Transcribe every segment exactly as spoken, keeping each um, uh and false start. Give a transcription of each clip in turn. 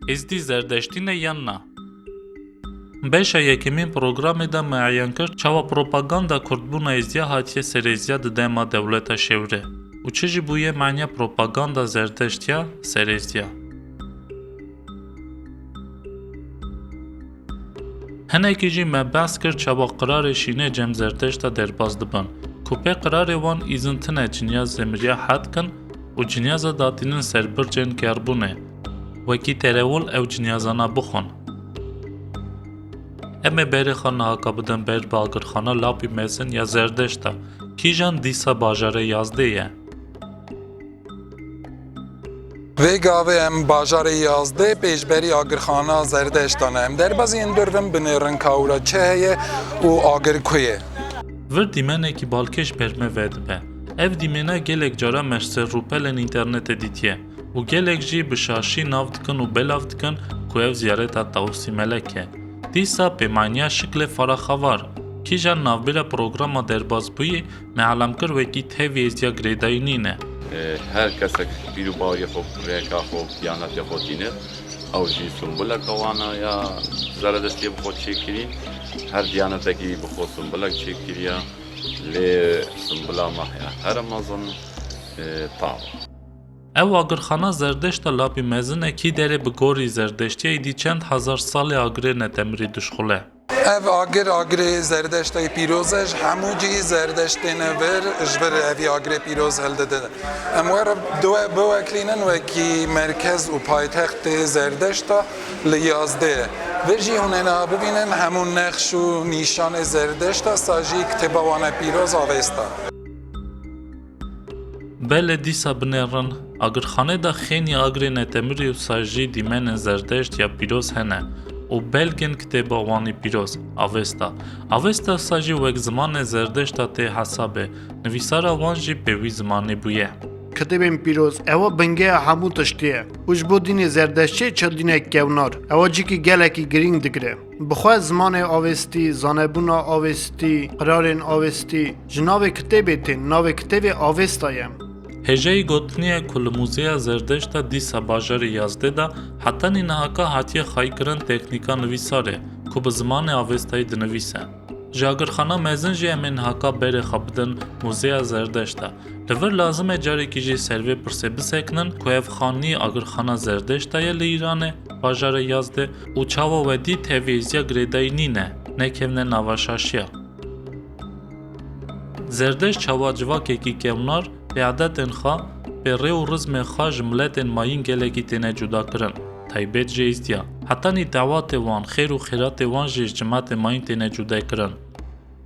Êzdî Zerdeştî ne yan na? Beşa yekemîn programê de me eyan kir çawa propaganda kurdbûna Êzdiya hatiye serêziya di dema dewleta şewrê û çi jî bûye manya propaganda Zerdeştiya serêziya. Hinekî jî me behs kir çawa qirarê şînê cem Zerdeşta derbas dibin, ku pê qirarê wan îzin tine cinyaz zemiriya hed kin û cinyaza datînin ser bircên gerbûnê, wekî terewil ew cinyazana bixwin. Em ê berê xwe nihaka bidin ber bi agirxana Lapî Mezin ya Zerdeşta, kîjan dîsa bajarê yazdê ye. Vê gavê em bajarê yazdeh pêşberî agirxana Zerdeşta ne. Em derbazî yên dorvin binêrin ka ewla çi heye û agir ku ye. Vir dîmenekî balkêş ber me vedibe. Ev dîmêne gelek cara me ji ser rûpelên înternetê dîtiye û gelek jî bi şaşî nav dikin û belav dikin ku ev ziyareta Tawusî Melek e. Dîsa pêmaniya şiklê faraxavar, kîjan navbera programa derbasbûyî me elam kir wekî tevî êzdiya girêdayî nîne. Her kesek pîr û bawiyê xwe, rêka xwe, diyanetê xwe tîne. Ew jî sumbuleka wana ya Zeredeştiyê bi xwe çêkirî. Her diyanetekî bi xwe sumbulek çêkiriye. Lê sumbula me heye here mezin, e, tav e. Ev agirxana Zerdeşta Lapî Mezin e kî derê bi gorî Zerdeştiya êdî çend hezar salê agirê netemirî dişxule. Ev agir, agirê Zerdeştayê pîroz e, ji hemû cihî Zerdeşt têne vir, ji vir evî agirê pîroz hildidin. Em we re diwe biweklînin wekî merkez û paytextê Zerdeşta li Yazdê. Vir jî hûn ê niha bibînin hemû nexş û nîşanê Zerdeşta sa jî kitêba wan e pîroz Avesta. Belê dîsa binêrin, agirxanê de xênî agirê netemirî û sa jî dîmenên Zerdeşt ya pîroz hene û belgên kitêba wan î pîroz, Avesta. Avesta sa jî wek zimanê Zerdeşta tê hesabê, nivîsara wan jî pê wî zimanê bûye. Kitêbên pîroz, ewa bingeya hemû tiştî ye û ji bo dînê Zerdeştçê çi dînek kewnar, ewa cîkî gelekî girîng digire. Bi xwe zimanê Avestî, zanebûna Avestî, qirarên Avestî ji navê kitêbê tên, navê kitêbê Avesta ye. Hêjayî gotinê ye ku li Muzeya Zerdeşta dîsa bajarê Yazdê de hetanî nihaka hatiye xweyîkirin teknîka nivîsarê ku bi zimanê Avestayî dinivîse. Ji agirxana mezin jî em ê nihaka berê xwe bidin Muzeya Zerdeşta. Li vir lazim e carekî jî ser vê pirsê bisekinin ku ev xanî agirxana Zerdeşta ye li Îranê, bajarê Yazdê û çawa wedî tevî êzdiya girêdayî nîne, nekevne nava şaşiya. Zerdeşt çawa civakekî kewnar, pê edetên xwe, pê rê û rizmê xwe ji miletên mayîn gelekî têne cuda kirin, taybet jî êzdiya. Hetanî dawatê wan, xêr û xêratê wan jî ji cimetê mayîn têne cuda kirin.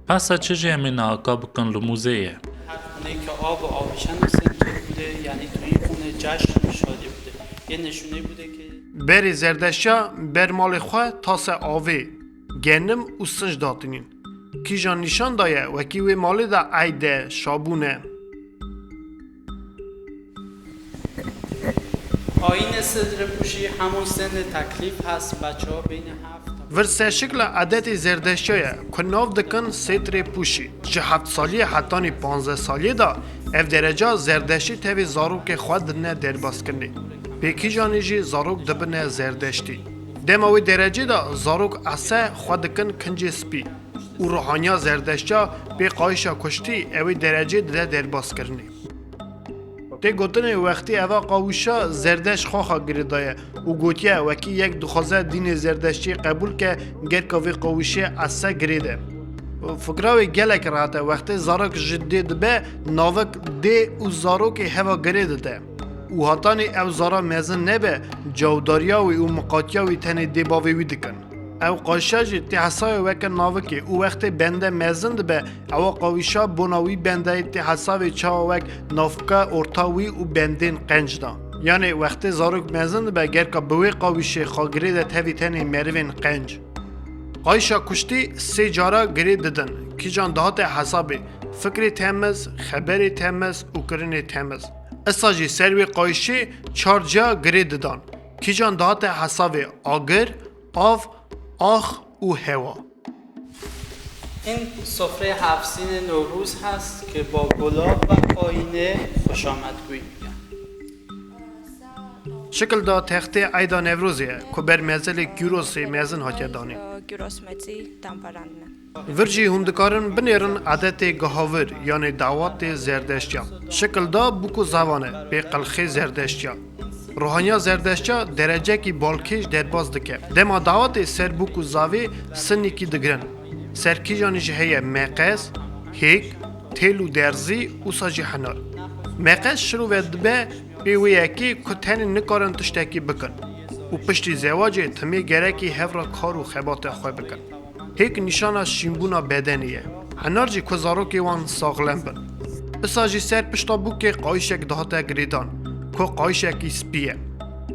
Behsa çi jî em ê nihaka bikin li muzeyê. Her xoneyê ke av û avîşan û sincê bûde, yanî tu yî xone ceşn û şadî bûde. Yê nişûnê bûde ke Berê Zerdeştiya ber malê xwe tase avê, genim û sinc datînîn. Kîjan nîşan daye, wekî wê malê de eyde, şabûne. Ayînê Sidrê Pûşî hemû sinê teklîf hest, beçawa bîne heft. Vir se şikla edetê Zerdeştiya ye ku nav dikin Sêtrê Pûşî. Ji heft saliyê hetanî panzdeh saliyê de ev dereca Zerdeştî tevî zarokê xwe didine derbaskirinê. Pê kîjanê jî zarok dibine Zerdeştî. Dema wê derecê de zarok ese xwe dikin kincê spî û ruhaniya Zerdeştiya pê qayişa kuştî ewê derecê dide derbaskirinê. Tê gotinê wextê eva qawişa Zerdeşt xwe xwe girêdaye û gotiye, wekî yek dixwaze dînê Zerdeştî qebûl ke, gerka vê qawişê ese girêde. Fikra wê gelek rehet e, wextê zarok ji dê dibe, navik dê û zarokê heva girê dide. Û hetanî ew zara mezin nebe, cawdariya wî û miqatiya wî tenê dê bavê wî dikin. Ew qayşa jî tê hesabê weke navikê û wextê bende mezin dibe, ewa qawîşa bona wî bendeyê tê hesabê çawa wek navka orta wî û bendên qenc de. Yanê wextê zarok mezin dibe, gerka bi wê qawîşê xwe girê de tevî tenê merivên qenc. Qayşa kuştî sê cara girê didin. Kîjan dihate hesabê fikrê temiz, xeberê temiz û kirinê temiz. Esa jî ser wê qayşê çar ca girê didan. Kîjan dihate hesabê agir, av, ax û hewa. În sofrê Hafsînê Newrûz hest ke ba gulab ve ayînê xweşametgûyî bike. Şikil da textê eyda Newrozê ye ku ber mezelê Kîrosê mezin hatiye danîn. Kyros Mezî damvaranine. Vir jî hûn dikarin binêrin edetê gihavir, yanê dawatê Zerdeştiya. Şikil da bûk û zavan e, pê qelxê Zerdeştiya. Ruhaniya Zerdeştiya derecekî balkêş derbas dike. Dema dawatê ser bûk û zavê sinekî digirin. Ser kîjanî jî heye meqes, hêk, têl û derzî, ûsa jî henar. Meqes şirove dibe pê wê yekê ku tenê nikarin tiştekî bikin û piştî zewacê timê gerekî hev re kar û xebata xwe bikin. Hêk nîşana şînbûna bedenê ye. Henar jî ku zarokê wan saxlem bin. Isa jî ser pişta bûkê qayîşek dihate girêdan, ku qayîşekî spî ye.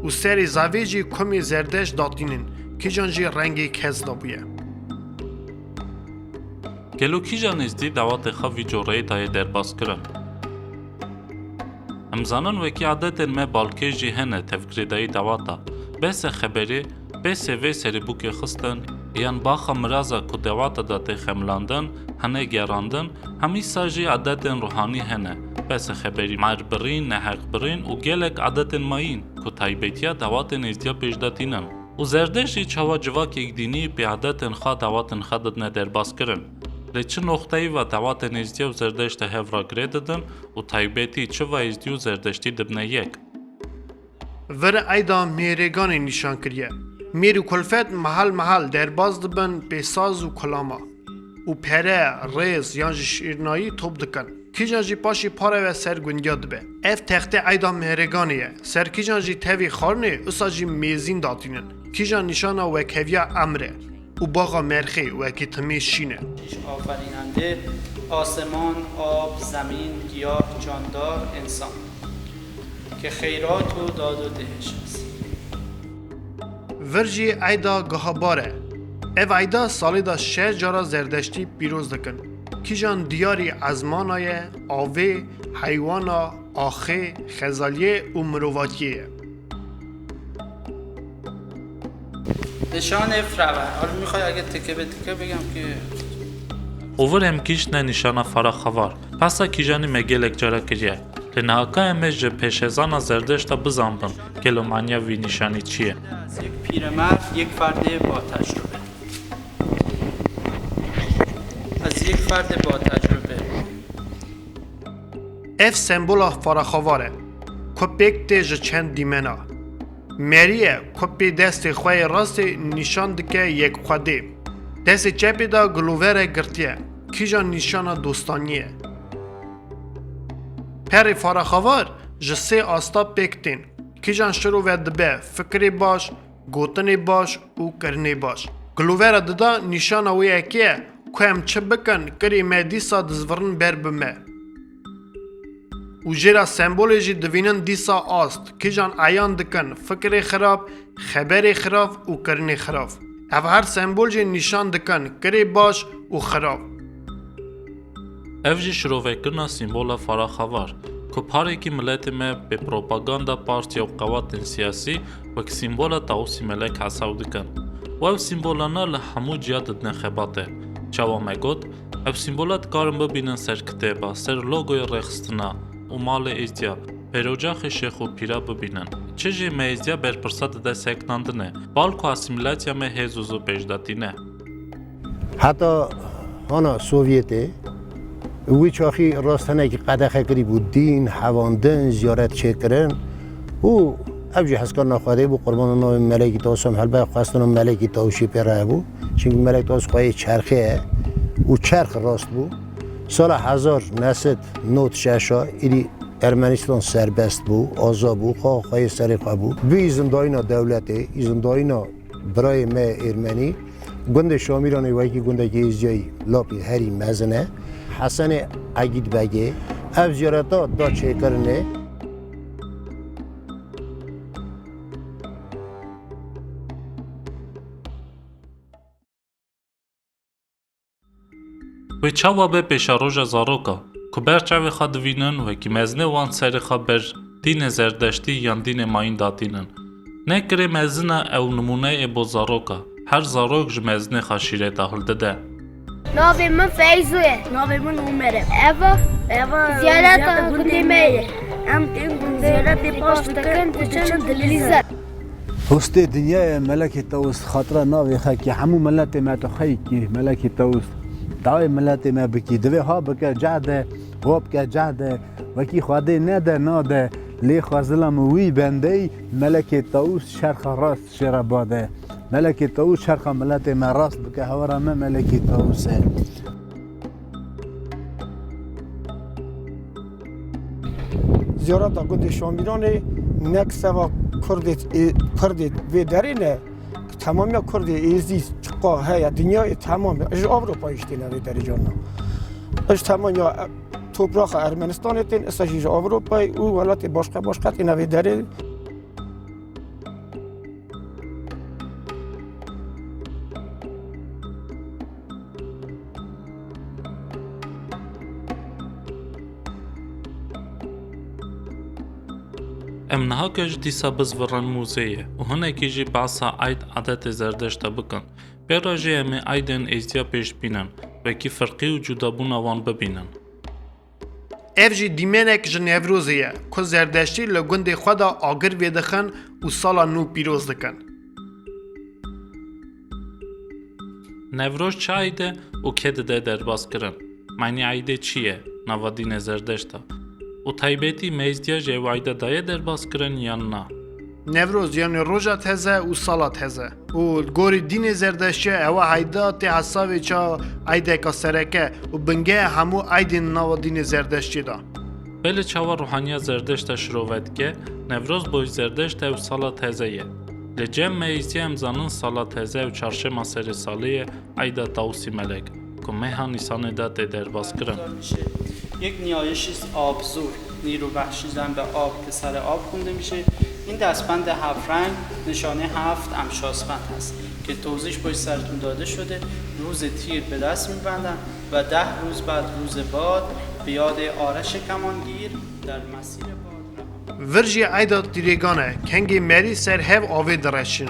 Û serê zavê jî kumê zerdeşt datînin, kîjan jî rengê kez dabûye. Gelo kîjan êzdî dawatê xwe vî coreyê daye derbaskirin? Em zanin wekî adetên me balkêş jî hene tevgirêdayî dawata. Bese xeberê, bese vê serê bûkê xistin, yan baxa miraza ku dawata de tê xemilandin, hene gerandin, hemî sa jî adetên ruhanî hene. Bese xeberî, mer birîn, neheq birîn û gelek adetên mayîn ku taybetiya dawatên êzdiya pêş de tînin. Û Zerdeşt jî çawa civakek dînî pê adetên xwe dawatên xwe didine derbaskirin. Lê çi noxteyî ve dawatên êzdiya û Zerdeşta hev re girê didin û taybetî çi ve êzdî û Zerdeştî dibine yek? Vir eyda mêrêganê nîşan kiriye. Mêr û kulfet mehal mehal derbas dibin pê saz û kulama. Û pere, rêz yan jî şîrnayî top dikin. Kîjan jî paşî pare ve ser gundiya dibe. Ev textê eyda mêrêganê ye. Ser kîjan jî tevî xwarinê, usa jî mêzîn datînin. Kîjan nîşana wekheviya emr e. Û baxa merxê wekî timê şîn e. آفریننده، آسمان، آب، زمین، گیاه، جاندار، انسان که خیرات و داد و دهش است. Vir jî eyda gihabar e. Ev eyda salê de şeş cara Zerdeştî pîroz dikin. Kîjan diyarî ezmana ye, avê, heywana, axê, xezaliyê û mirovatiyê ye. نشان فرور. حالا می‌خوای اگه تکه به تکه بگم که Û vir em kiştine nîşana fara xevar. Behsa kîjanî me gelek cara kiriye. Lê niha ka em ê ji pêşezana Zerdeşta bizanbin, gelo maniya vî nîşanî çi ye? از یک پیرمرد، یک فرد با تجربه. از یک فرد با تجربه. Ev sembola faraxavar e, ku pêk tê ji çend dîmena. Merî ye, ku pê destê xwe yê rastê nîşan dike yekxwedê. Destê çepê de gilovere girtiye, kîjan nîşana dostaniyê ye. Perê faraxavar ji sê asta pêk tên, kîjan şirove dibe fikirê baş, gotinê baş û kirinê baş. Gilovera dida nîşana wê yekê ye ku em çi bikin, kirê me dîsa dizvirin ber bi me. Û jê re sembolê jî divînin dîsa ast, kîjan eyan dikin fikirê xirab, xeberê xirab û kirinê xirab. Ev her sembol jî nîşan dikin kirê baş û xirab. Ev jî şirovekirina sîmbola faraxevar, ku parekî miletê me pê propaganda partiya û qewatên siyasî wek sîmbola Tawusî Melek hesaw dikin. Û ev sîmbolana li hemû ciya didine xebate. Çawa me got, ev sîmbola dikarin bibînin ser kitêba, ser logoya rêxistina û malê êzdiya, pêrocaxê şêx û pîra bibînin. Çi jî me êzdiya berpirsa dide seknandinê, balku asîmîlatiya me hê zû zû pêş de tîne. Heta hana Sovyetê, wî çaxî rast hinekî qedexe kirî bû, dîn, hevandin, ziyaret çêkirin û ev jî hezkarina Xwedê bû, qurbana navê Melekî Tawus em helbet xwestina Melekî Tawusî pê re hebû. Çimkî Melek Tawus xweyê çerxê ye û çerx rast bû. Sala hezar neh sed nod şeş a êdî Ermenistan serbest bû, aza bû, xwe xweyê serê xwe bû. Bi îzindayîna dewletê, îzindayîna birayê me êrmenî, gundê Şamîranê wekî gundekî êzdiyayî lapî herî mezin e. Hesenê Egîd Begê ev ziyareta da çêkirinê. Wê çawa be pêşeroja zaroka, ku ber çavê xwe divînin, wekî mezinê wan serê xwe ber dînê Zerdeştî yan dînê mayîn datînin? Ne kirê mezin e, ew nimûne yê bo zaroka. Her zarok ji mezinê xwe şîreta hildide. Navê min Feyzo ye. Navê min Omer e. Eva, Eva ziyareta gundê me ye. Em ên ziyaretê paş dikin û diçin dilîzin. Hostê dinyayê Melekê Tawus, xatira navê xelkê, hemû miletê me tu xeyî kî Melekê Tawus. Dawê miletê me bikî, divê ha bike cehde, wa bike cehde, wekî Xwedê nede nade, lê xwe zilam wî bendey Melekê Tawus şerxa rast şêre bade. Melekê Tawus şerxa miletê me rast bike, hewara me Melekê Tawus e. Ziyareta gundê Şamîranê nek seva Kurdê, ê, Kurdê vê derê ne, temamiya Kurdê êzî çiqa heye, dinyayê temam e, ji Ewropayê jî têne vê derê carna. Ji temamiya, e, topraxa Ermenistanê tên, esa jî ji Ewropayê û welatê başqa başqa têne vê derê. Em niha ke ji dîsa bizvirin muzeyê û hinekî jî behsa eyd adetê Zerdeşta bikin. Pê re jî em ê eydên êzdiya pêş bînin, wekî firqî û cudabûna wan bibînin. Ev jî dîmenek ji Newrozê ye, ku Zerdeştî li gundê xwe de agir vêdixin û sala nû pîroz dikin. Newroz çi eyd e û kê dide derbas kirin? Manî eydê çi ye nava dînê Zerdeşta? Û taybetî mezdiya ji ew eyda daye derbas kirin yan na? Newroz, yanî roja teze û sala teze. Û li gorî dînê Zerdeştiya ew eyda tê hesabê ça eydeka sereke û bingehê hemû eydên nava dînê Zerdeştiyê de. Belê çawa ruhaniya Zerdeşta şirove dike, Newroz boy Zerdeşta ew sala teze ye. Li cem me êzdiya em zanin sala teze ew çarşema serê salê ye, eyda Tawusî Melek, ku meha Nîsanê de tê derbas kirin. یک نیایشی است آبزور، نیروبخشیدن به آب که سر آب خونده می‌شه. این دستبند هفت رنگ نشانهٔ هفت امشاسپند هست که توضیحش پشت سرتون داده شده. روز تیر به دست می‌بندن و ده روز بعد روز باد به یاد آرش کمانگیر در مسیر باد رها Vir jî eyda tîrêgan e, kengê merî ser hev avê direşin.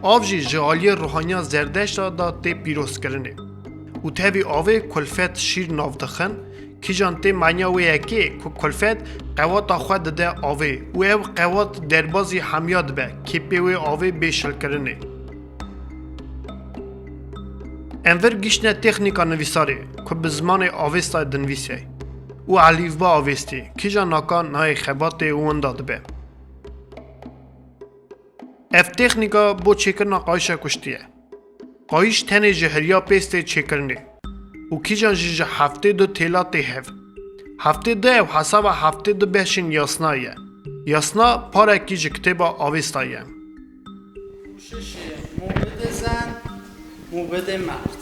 Av jî ji aliyê ruhaniya Zerdeşta de tê pîrozkirinê. Û tevî avê kulfet şîr nav dixin, kîjan tê manya wê yekê ku kulfet qewata xwe dide avê û ew qewat derbazî hemiya dibe, kê pê wê avê bê şilkirinê. Em vir giştine têxnîka nivîsarê ku bi zimanê Avêsta dinivîse û elîfba Avêstê, kîjan naka nayê xebatê û winda dibe. Ev têxnîka bo çêkirina qayişa kuştî ye. Qayîş tenê ji hiriya pêstê çêkirinê û kîjan jî ji heftê du têla tê hev. Heftê du ew hesaba heftê du beşên yasna ye. Yasna parekî ji kitêba Avêsta ye. پوشش موبد زن، موبد مرد.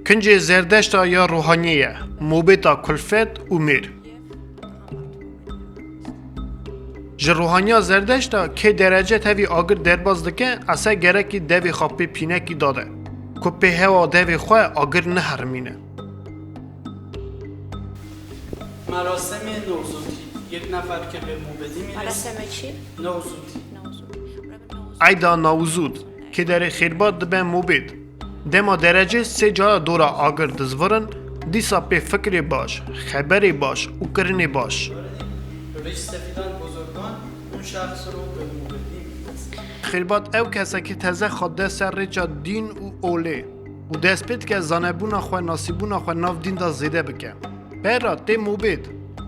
Kincê Zerdeşta ya ruhaniyê ye, mobêta kulfet û mêr. Ji ruhaniya Zerdeşta kê derece tevî agir derbas dike, ese gerekî devê xwe pê pînekî dade, ku pê hewa devê xwe agir neherimîne. مراسم نوزودی، یک نفر که به موبدی می‌رسه. مراسم چی؟ نوزودی. Eyda Nawzûd, kê derê xêrbat dibe mobêd. Dema derecê sê cara dora agir dizvirin, dîsa pê fikrê baş, xeberê baş û kirinê baş. ریش سفیدان بزرگان اون شخص رو به موبدی می‌فرستن. Xêrbat ew kes e kê teze xwe de ser rêça dîn û olê û dest pê dike zanebûna xwe, nasîbûna xwe nav dîn de zêde bike. Pera tê mobêd.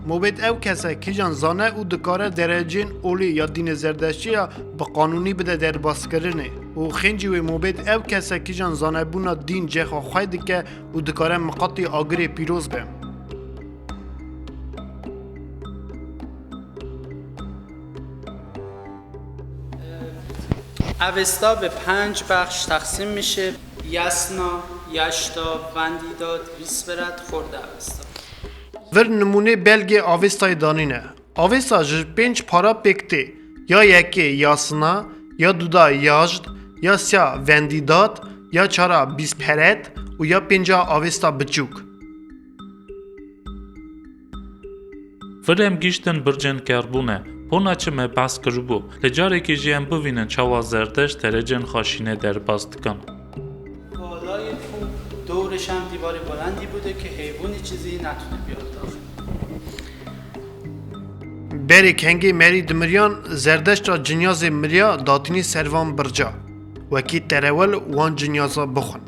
Mobêd ew kes e kîjan zane û dikare derecên olê ya dînê Zerdeştiya bi qanûnî bide derbaskirinê. Û xêncî wê mobêd ew kes e kîjan zanebûna dîn cêxa xwe dike û dikare miqatî agirê pîroz be. اوستا به پنج بخش تقسیم می‌شه: یسنا، یشتا، وندیداد، ویسپرت، خورد اوستا. Vir nimûnê belgê Avêstayê danîne. Avêsta ji pênc para pêk tê. Ya yekê yasna, ya duda yajd, ya sya vendîdad, ya çara bîsperet û ya pênca Avêsta biçûk. Vir em gihîştin bircên kerbûnê. Pona çi me behs kiribû. Lê carekê jî em bivînin çawa Zerdeşt derecên xwe şînê derbas dikin. بالای کوه، دورش هم دیوار بلندی بوده که حیوانی چیزی نتونه بیاد داخل. Berê kengê merî dimiriyan, Zerdeşta cinyazê miriya datînî ser van birca, wekî terewil wan cinyaza bixwin.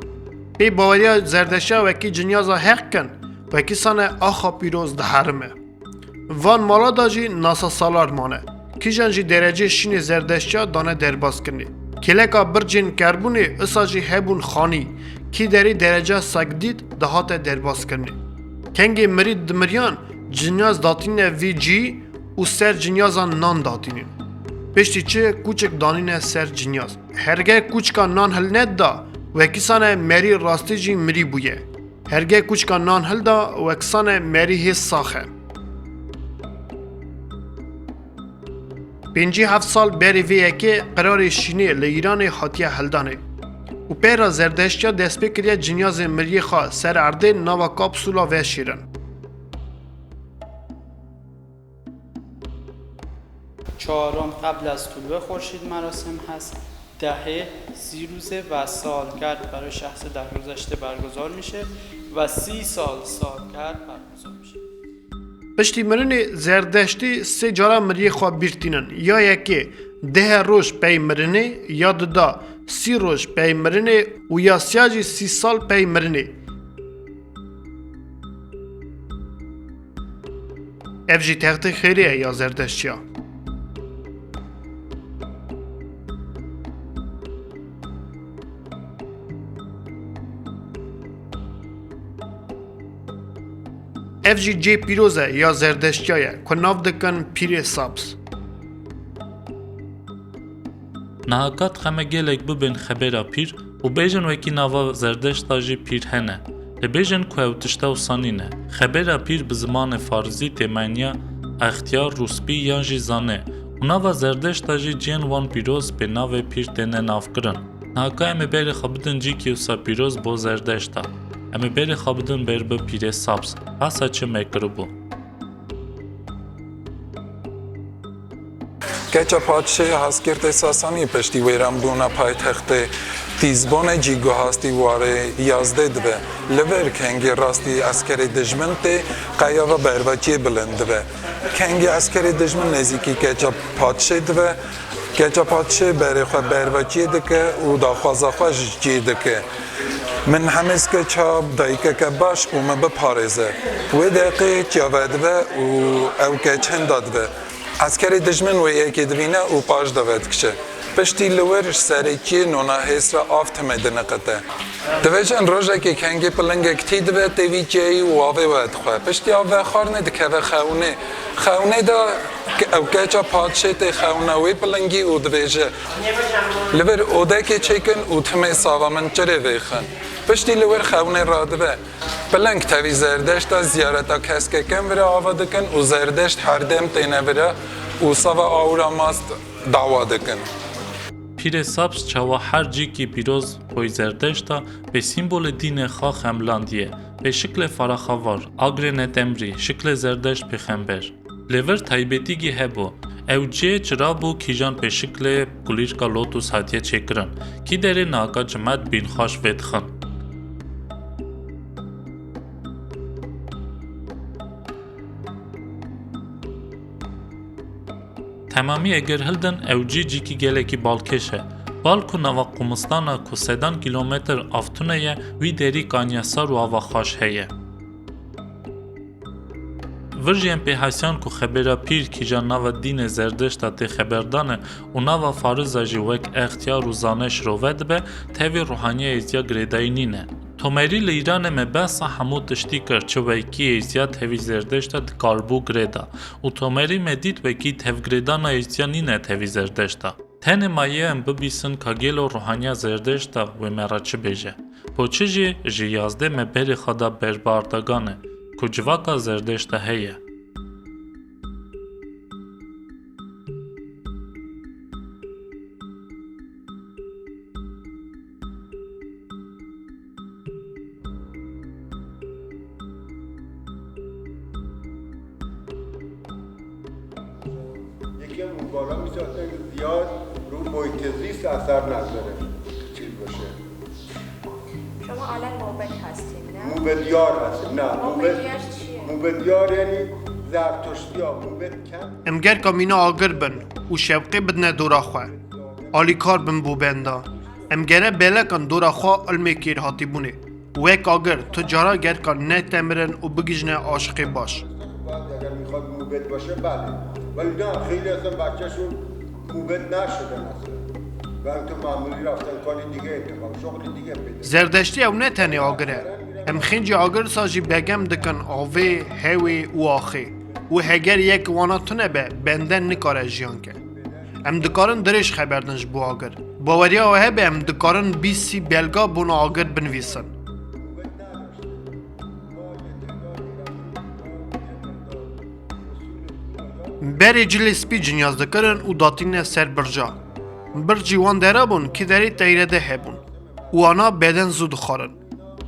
Pê baweriya Zerdeşta wekî cinyaza heq kin, wekî sane axa pîroz diherime. Van mala da jî nasa salar mane. Kîjan jî derecê şînê Zerdeştiya dane derbazkirinê. Kêleka bircên kerbûnê isa jî hebûn xanî, kî derê dereca Sagdît dihate derbazkirinê. Kengê mirî dimiriyan cinyaz datîne vî cî û ser cinyazan nan datînîn. Piştî çi kûçik danîne ser cinyaz. Herge kûçika nan hilnedida, wekî sane merî rastî jî mirî bûye. Herge kûçika nan hilda, wekî sane merî hê sax e. Pêncî heft sal berê vê yekê qirarê şînê li Îranê hatiye hildanê û pê re Zerdeştiya dest pê kiriye cinyazê miriyê xwe ser erdê nava kapsûla veşêrin. چهارم قبل از طلوع خورشید مراسم هست. دهه، سی روزه و سالگرد برای شخص درگذشته برگزار می‌شه و سی سال سالگرد برگزار می‌شه. Piştî mirinê Zerdeştî sê cara miriyê xwe bîr tînin. Ya yekê deh roj pey mirinê, ya duda sî roj pey mirinê û ya siya jî sî sal pey mirinê. Ev jî textê xêrê ye ya Zerdeştiya. Ev jî cê pîroz e ya Zerdeştiya ye ku nav dikin Pîrê Sabz. Niha kat xeme gelek bibên xebera pîr û bêjin wekî nava Zerdeşta jî pîr hene. Lê bêjin ku ew tişta wisa nîne. Xebera pîr bi zimanê farizî tê meniya extiyar, rûspî yan jî zanê û nava Zerdeşta jî cihên wan pîroz pê navê pîr têne navkirin. Niha ka em ê berê xwe bidin cîkî wisa pîroz bo Zerdeşta. Em ê berê xwe bidin ber bi Pîrê Sabz. Hasa çi me kiribû. Keça Padşê Haskirtê Sasanî piştî wêranbûna paytextê Tîzbonê cî guhastî warê yazdê dibe. Li vir kengê rastî eskerê dijmin tê qeyava bervakiyê bilind dibe. Kengê eskerê dijmin nêzîkî keça Padşê dibe. Keça Padşê berê xwe bervakiyê dike û daxwaza xwe ji cî dike. Min hemêz keça dayikeke baş ku min biparêze. Wê deqê çiya vedibe û ew keç hinda dibe. Eskerê dijmin wê yekê dibîne û paş de vedikişe. Piştî li wir serê çiyê nona hêsra av timê diniqite. Dibêjin rojekê kengê pilingek tî dibe tê vî çiyayî û avê wedixwe. Piştî av vexwarinê dikeve xewnê. Xewnê de ew keça padşê tê xewna wê pilingî û dibêje, Li vir odekê çêkin û timê sava min çirê vêxin. Piştî li wir xewnê radibe. Piling tevî Zerdeşta ziyareta keskeken vira ava dikin û Zerdeşt her dem têne vira û sava awira mast dawa dikin. Pîrê Sabz çawa her cîkî pîroz boy Zerdeşta bê sîmbolê dînê xwe xemlandiye, bê şiklê faraxavar, agrê netemrî, şiklê Zerdeşt pêxember. Lê vir taybetîgî hebû. Ew cê çira bû kîjan pê şiklê kulîrka lotus hatiye çêkirin, kî derê naka cimet bînxaş vêdixin. Temamî eger hildin ew cî cîkî gelekî balkêş e. Bal ku nava qumistana ku sedan kîlometr av tune ye, wî derî kanyasar û ava xaş heye. Vir jî em pê hesiyan ku xebera pîr kîjan nava dînê Zerdeşta tê xeberdane û nava fariza jî wek extiyar û zane şirove dibe, tevî ruhaniya êziya girêdayî nîne. Tomerî li Îranê me behsa hemû tiştî kir, çi wekî êziya tevî Zerdeşta dikaribû girêda û Tomerî me dît wekî tevgirêdana êziya nîne tevî Zerdeşta. Tenê maye em bibîsin ka gelo ruhaniya Zerdeşta wê me re çi bêje. Bo çi jî ji yazdê me berê xwe da ber bi Ardaganê, ku civaka Zerdeşta heye. Yekem û baramî zaten ziyad rû boytezîst eser nedire. Çil başı. شما الان موبد هستین نه؟ Mubediyar hesib. Na, موبدیار چیه؟ Mubediyar yani Zertuştiya mûbet kem. Em gerka mîna agir bin û şewqê bidine dora xwe. Alîkar bin bo benda. Em gere belekan dora xwe ilmê kêrhatîbûnê. Wek agir, tu cara gerka netemirin û bigihîjine aşiqê baş. Eger mîxwat mûbet başe, belê. Wele na, xeylê eslên bahçe şûn mûbet naşide mesela. Belki mamulî raftan kanî dige yeke, bak, şoxlî dige pêde. Zerdeştî ew ne tenê agir e. Em xêncî agir sa jî begem dikin avê, hewê û axê. Û heger yek wana tune be, bende nikare jiyan ke. Em dikarin dirêj xeber din ji bo agir. Baweriya we hebe em dikarin bîst sî belga bona agir binivîsin. Berê cilê spî cinyaz dikirin û datîne ser birca. Bircî wan dera bûn, kî derê teyre de hebûn. Û ana beden zû dixwarin.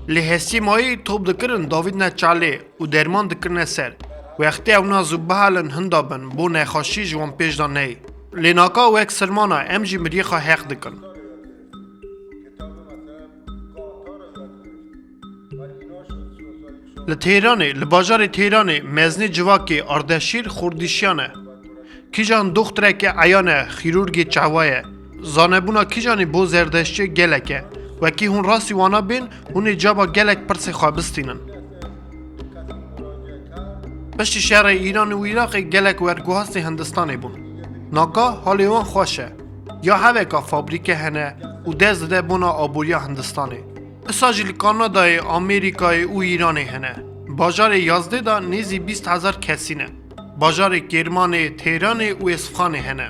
Lê hestî mayî top dikirin, davîtine çalê û derman dikirine ser. Wextê ewna zû bihelin hinda bin, bo nexweşî ji wan pêş de neyê. Lê naka wek sirmana em jî miriyê xwe heq dikin. Li Têranê, li bajarê Têranê meznê civakê Ardeşîr xordîşiyan e. Kîjan doxtireke eyan e, xîrurgê çawa ye. Zanebûna kîjanî bo zerdeştiyê gelek e. Wekî hûn rastî wana bên, hûn ê caba gelek pirsê xwe bistînin. Piştî şerê Îran û Iraqê gelek werguhastê Hindistanê bûn. Naka halê wan xweş e. Ya heveka fabrîke hene û dest dide bona aboriya Hindistanê. Isa jî li Kanadayê, Amerîkayê û Îranê hene. Bajarê Yazdê de nêzî bîst hezar kesî ne. Bajarê Kêrmanê, Têranê û Êsfxanê hene.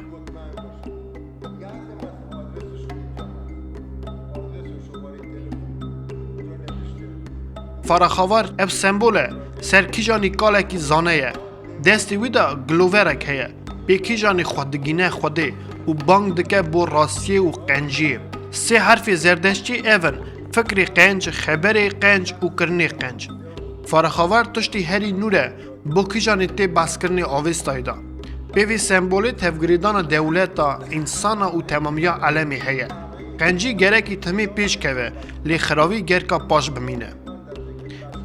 Faraxavar ev sembol e, ser kîjanî kalekî zane ye. Destê wî de giloverek heye. Pê kîjanî xwe digîne Xwedê û bang dike bo rastiyê û qenciyê. Sê herfê zerdeştî ev in, fikrê qenc, xeberê qenc û kirinê qenc. Faraxavar tiştî herî nû re, bo kîjanî tê behskirinê Avestayê de. Pê vî sembolê tevgirêdana dewleta, însana û temamiya alemê heye. Qencî gerekî timî pêş keve, lê xiravî gerka paş bimîne.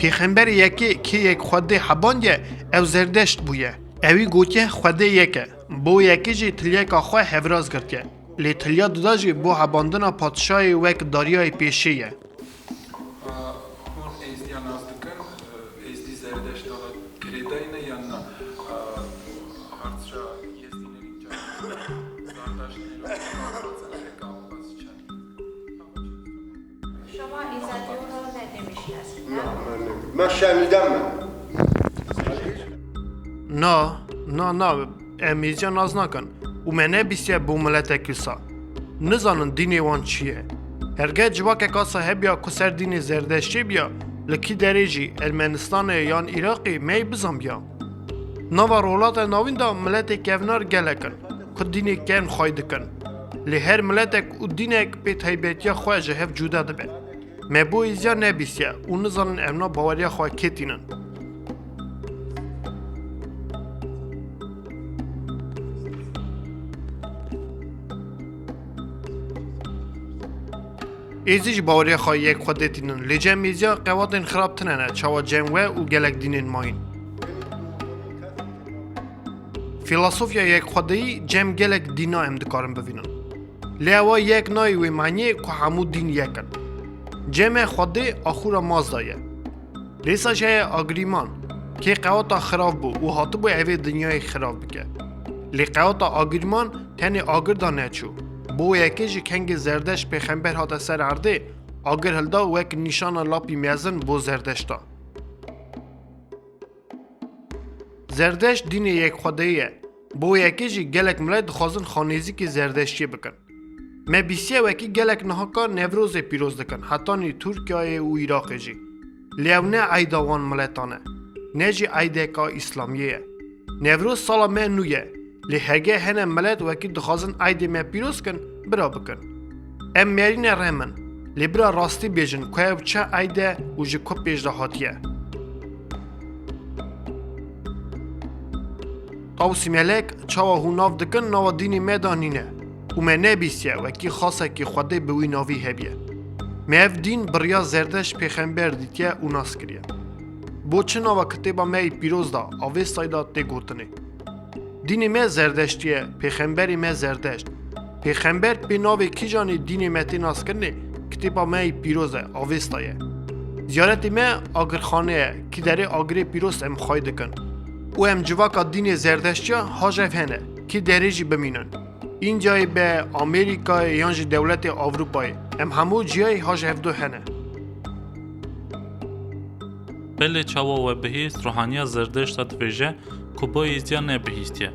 Pêxemberê yekê kê yek Xwedê hebandiye, ew zerdeşt bûye. Ewî gotiye Xwedê yek e. Bo yekê jî tiliyeka xwe hevraz girtiye. Lê tiliya duda jî bo hebandina padşahê wek dariyayê pêşê ye. Hûn êzdiya nas dikin, êzdî zerdeşta girêdayî ne yan na? Artişa êzdî nêrînca zardaşt nêro. Şama îzadî û ne nêmişnasî, ne? Na, me ne-, me şenîde me. Na, na, na, em êzdiya nas nakin û me nebîstiye bo miletek wisa. Nizanin dînê wan çi ye. Herge civakek asa hebiya ku ser dînê zerdeştê biya, li kî derê jî, Ermenistanê yan Iraqê, me yê bizanbiya. Nava Rojhilata Navîn de miletê kevnar gelek in, ku dînê kevn xway dikin. Lê her miletek û dînek pê taybetiya xwe ji hev cuda dibe. Me bo êzdiya nebîstiye û nizanin em na baweriya xwe kê tînin. Êzî ji baweriya xwe yek Xwedê tînin, lê cem êzdiya qewatên xirab tine ne, çawa cem we û gelek dînên mayîn. Fîlosofya yek Xwedeyî cem gelek dîna em dikarin bivînin. Lê ewa yek nayê wê maniyê ku hemû dîn yek in. Cem e Xwedê axura Mazda ye. Lê sa jî heye Agirîman, kê qewata xirav bû û hatibû evê dinyayê xirav bike. Lê qewata Agirîman tenê agir da neçû. Bo yekê jî kengê Zerdeşt pêxember hate ser erdê, agir hilda wek nîşana lapî mezin bo Zerdeşta. Zerdeşt dînê yek Xwedeyî ye. Bo yekê jî gelek milet dixwazin xwe nêzîkî Zerdeştiyê bikin. Me bîstiye wekî gelek nihaka Newrozê pîroz dikin, hetanî Tirkiyeyê û Iraqê jî. Lê ew ne eyda wan miletan e, ne jî eydeka îslamiyê ye. Newroz sala me nû ye, lê hege hene milet wekî dixwazin eydê me pîroz kin, bira bikin. Em merîne rem in, lê bira rastî bêjin ku ew çi eyd e û ji ku pêş de hatiye. Tawsî Melek, çawa hûn nav dikin, nava dînê me de nîne û me nebîstiye wekî xasekî Xwedê bi wî navî hebiye. Me ev dîn bi riya Zerdeşt pêxember dîtiye û nas kiriye. Bo çi nava kitêba me yî pîroz de Avêstayê de tê gotinê? Dînê me Zerdeştî ye, pêxemberê me Zerdeşt. Pêxember pê navê kîjanê dînê me tê naskirinê, kitêba me yî pîroz e, Avêsta ye. Ziyaretê me agirxane ye, kî derê agirê pîroz em xway dikin. Û em civaka dînê Zerdeştiya hajev hene, kî derê jî bimînin. Îndiyayê be, Amerîkayê yan jî dewletê Ewropayê, em hemû ciyayê hajev do hene. Belê çawa we bihîst, ruhaniya Zerdeşta dibêje ku bo Êzdiya nebihîstiye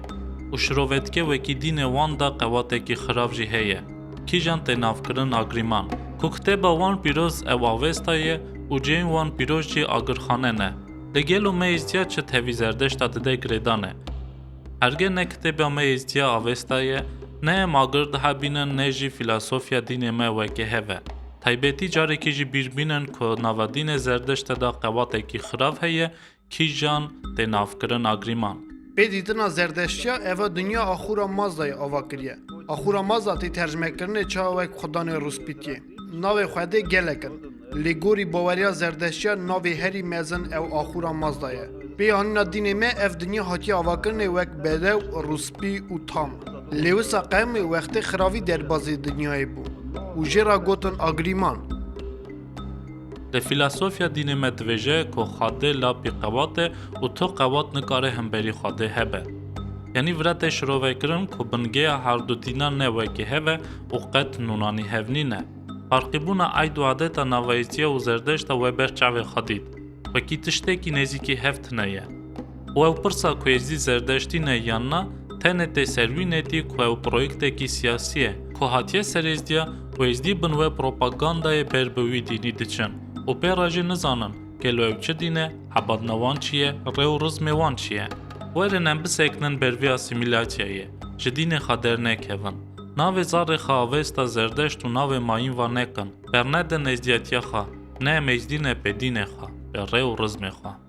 û şirove dike wekî dînê wan de qewatekî xirav jî heye. Kîjan tê navkirin Agriman, ku kitêba wan pîroz ew Avesta ye û cihên wan pîroz jî agirxane ne. Lê gelo me Êzdiya çi tevî Zerdeşta dide girêdane? Herge ne kitêba me Êzdiya Avesta ye, ne em agir dihebînin, ne jî fîlosofiya dînê me weke hev e. Taybetî carekî jî bîr bînin ku nava dînê Zerdeşte de qewatekî xirav heye, kîjan tê navkirin Agriman. Pê dîtina Zerdeştiya eva dinya Axura Mazdayê ava kiriye. Axura Mazda tê tercmekirinê çawa wek xudanê Rûspîtiyê. Navê Xwedê gelek in. Lê gorî baweriya Zerdeştiya navê herî mezin ew Axura Mazda ye. Pê anîna dînê me ev dinya hatiye avakirinê wek bedew, rûspî û tam. Lê wisa qewmê wextê xiravî derbazê dinyayê bû û jê re gotin Agriman. Lê fîlosofiya dînê me dibêje ku Xwedê lapî qewat e û tu qewat nikare hemberî Xwedê hebe. Yanî vira tê şirovekirin ku bingêya herdu dînan ne wekî hev e û qet nûnanî hev nîne. Ferqîbûna eyd û adeta nava Êzdiya û Zerdeşta we ber çavê xwe dît. Wekî tiştekî nêzîkî hev tune ye. Û ew pirsa ku Êzdî Zerdeştî ne yan na, tenê tê ser wî netî ku ew proyektekî siyasî ye, ku hatiye ser Êzdiya û Êzdî bin we propagandayê ber bi wî dînî diçin û pê re jî nizanin gelo ew çi dîn e, hebadna wan çi ye, rê û rizmê wan çi ye. Werin em bisekinin ber vê asîmîlasyayê, ji dînê xwe dernekevin. Navê zarê xwe Avesta Zerdeşt û navê mayîn ve nekin. Bernedin êzdiyetiya xwe. Ne em êzdî ne pê dînê xwe, pê rê û rizmê xwe.